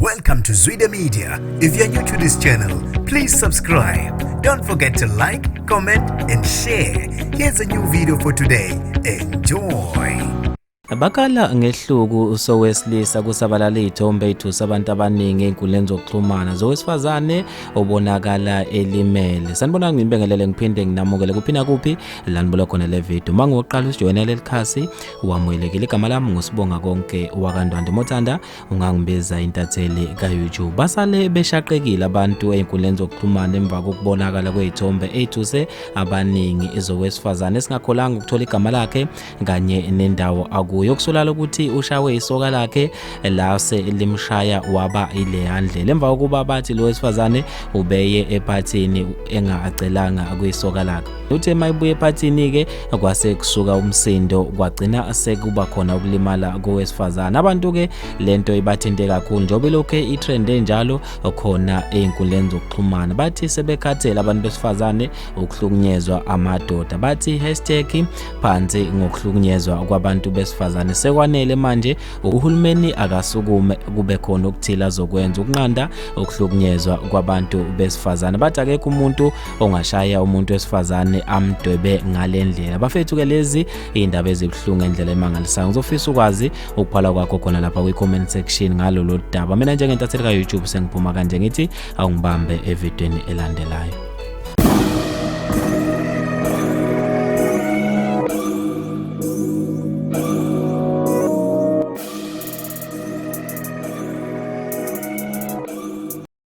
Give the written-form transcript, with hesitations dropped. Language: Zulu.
Welcome to Zwida Media. If you're new to this channel, please subscribe. Don't forget to like, comment, and share. Here's a new video for today. Enjoy. Bakhala ngehluku sowesilisa kusabalala iy'thombe ey'thusa abantu abaningi ey'nkundleni zokuxhumana zowesifazane obonakala elimele. Sanibona, nginibingelele ngiphinde nginamukele kuphi nakuphi la nibuka khona le video. Uma ngoqala usijoyina leli khasi, wamukelekile. Igama lami nguSibonga Konke wakaNdwandwe, mothanda ungangibiza intatheli ka-YouTube. Basale beshaqekile abantu ey'nkundleni zokuxhumana emva kokubonakala kwey'thombe ey'thuse abaningi ezowesifazane esingakholanga ukuthola igama lakhe kanye nendawo akuyo, kusolala ukuthi ushawe isoka lakhe lase limshaya waba ileya ndlela emva kokuba bathi lo wesifazane ubeye ephathini engacelanga kwisoka lakhe. Uthe mayibuye ephathini-ke kwase kusuka umsindo, kwagcina sekuba khona ukulimala kowesifazane. Abantu-ke lento ibathinte kakhulu njengoba ilokhu i-trend enjalo khona ey'nkundleni zokuxhumana. Bathi sebekhathele abantu besifazane ukuhlukunyezwa amadoda, bathi #PhansiNgokuhlukunyezwa kwabantu besifazane. Sekwanele manje, uhulumeni akasukume kube khona okuthile azokwenza ukunqanda ukuhlukunyezwa kwabantu besifazane. Bathi akekho umuntu ongashaya umuntu wesifazane amdwebe ngale ndlela. Bafethu-ke, lezi iy'ndaba ezibuhlungu endlela emangalisayo. Ngizofisa ukwazi ukubhala kwakho khona lapha kwi-comment section ngalolu daba. Mina njengentatheli ka-YouTube sengiphuma kanje, ngithi awungibambe evidweni elandelayo.